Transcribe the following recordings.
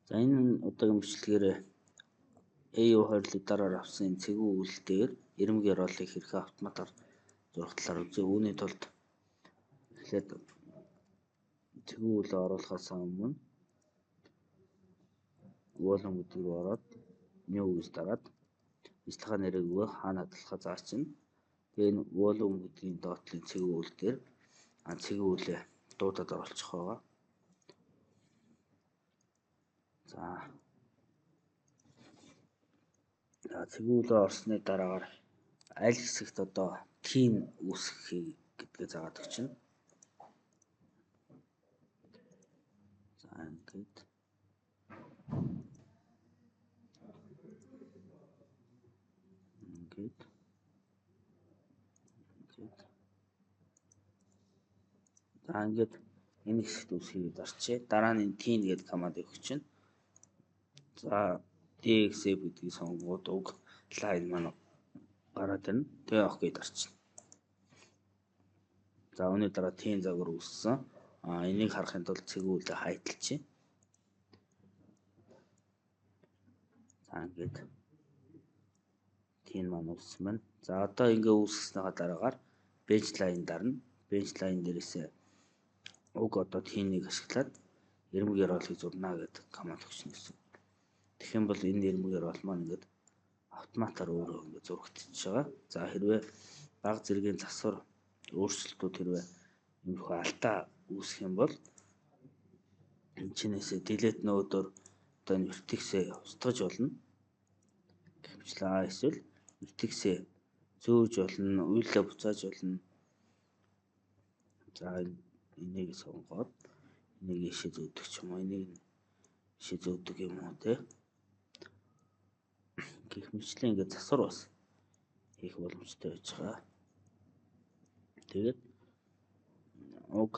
За, энэ удаагийн бичлэгээр AU20 лидараар авсан энэ цэгүү үйл дээр ирмэг ёроолыг хэрхэн автоматар зурах талаар үзье. Үүний тулд эхлээд цэгүү үйлээ оруулахаас өмнө volume гэдэг рүү ороод new гэж дараад ажиллагаа нэрийг өгөө, хаана хадгалахаа заачихна. Тэгээ энэ volume гэдгийн доотлын цэгүү үйл дээр цэгүү үйлээ дуудаад оруулчих байгаа. За, цэгүү үйлээ орсны дараагаар аль хэсэгт одоо тим үүсгэхийг гэдгээ заагаад өгчнө. За, ингээд ингээд ингээд за, ингээд энэ хэсэгт үүсгэхийг дарчээ. Дараа нь энэ тин гэдэг команд өгч чинь. За, DXF гэдгийг сонгоод уг line маань гараад ирнэ. Тэгээ OK дарчихна. За, үүний дараа тийн загвар үүссэн. Энийг харахын тулд цэгүүлээ хайталчих. За, ингээд тийн маань үүссэн байна. За, одоо ингээ үүсгэснийхаа дараагаар bench line дарна. Bench line дээрээсээ уг одоо тинийг ашиглаад ирмэг ёроолыг зурна гэдэг команд өгчнө гэсэн. Тэгэх юм бол энэ ирмэг ёроол маань ингээд автоматар өөрөө ингээд зурагдчихж байгаа. За, хэрвээ баг зэргийн засвар өөрчлөлтүүд хэрвээ иймэрхүү алдаа үүсэх юм бол энэ чинээсээ delete node-оор одоо энэ vertex-ээ устгаж болно. Гэх мэтлээ эсвэл vertex-ээ зөөж болно, уйлаа буцааж болно. За, энийг сонгоод энийг ийшээ зөөдөг ч юм уу, энийг ийшээ зөөдөг юм уу те. Гэх мэтлээ ингээд засвар бас хийх боломжтой байж байгаа. Тэгээд уг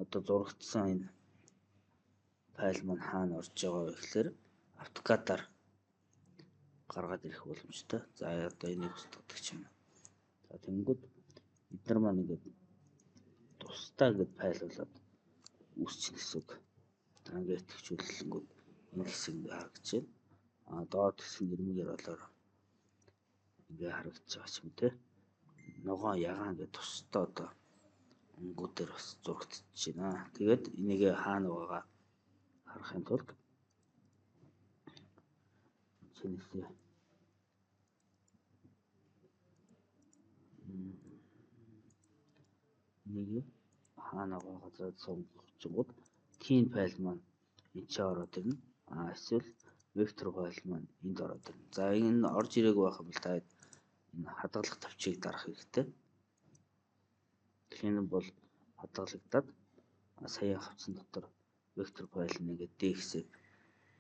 одоо зурагдсан энэ файл маань хаана орж байгаа вэ гэхээр AutoCAD-аар гаргаад ирэх боломжтой. За, одоо энийг устгадаг ч юм уу. За, тэгэнгүүт эдгээр маань ингээд тусдаа ингээд файл болоод үүсчихнэ гэсэн үг. За, ингээд идэвхжүүлэнгүүт энэ хэсэг ингээд харагдаж байна. Доод хэсэг нь ирмэг ёроолоор ингээ харагдаж байгаа ч юм те. Ногоон ягаан ингээд тусдаа одоо өнгөтөр бас зурагдчихж байна. Тэгээд энийг хаана байгаагаа харахын тулд чинээсээ энийг хаана байгаа газараа сонгочгод тийн файл маань энэ ч ороод ирнэ. Эсвэл вектор файл маань энд ороод ирнэ. За, энэ орж ирээгүй байх юм бол та энэ хадгалах товчийг дарах хэрэгтэй. Тэгэхээр бол хадгалагдаад сая хавцсан дотор вектор файл нь ингээд DXF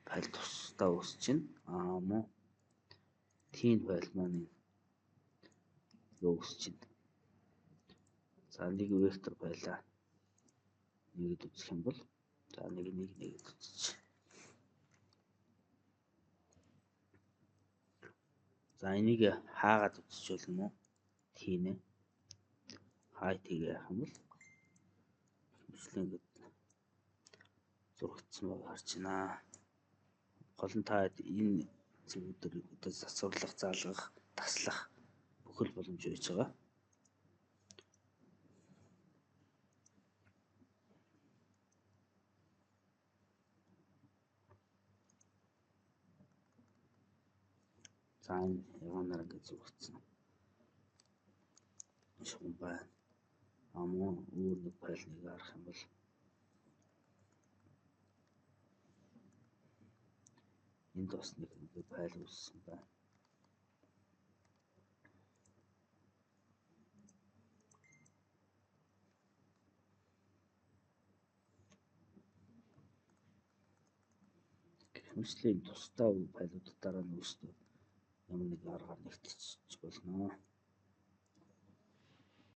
файл тусдаа үүсэж байна. Мөн тийн файл маань энэ үүсэж байна. За, нэг вектор файлаа нэгэд үзэх юм бол за нэг нэг нэгэд үзчих. За, энийг хаагаад үзчих болно уу? Тийнэ. Хай тийг яах юм бол хэмжлэн ингээд зурагдсан байгааг харж байна. Гол нь та энэ зүгүүдээр одоо засварлах, заалгах, таслах бүхэл боломж байж байгаа. За, энэ ягаанаар ингээд зурагдсан шугам байна. Мөн өөр нэг файл нэг харах юм бол энд бас нэг ингээд файл үүссэн байна. Гэх мэтлээ тусдаа файлуудаараа нь өөрсдөө ямар нэг аргаар нэгтгэж болно.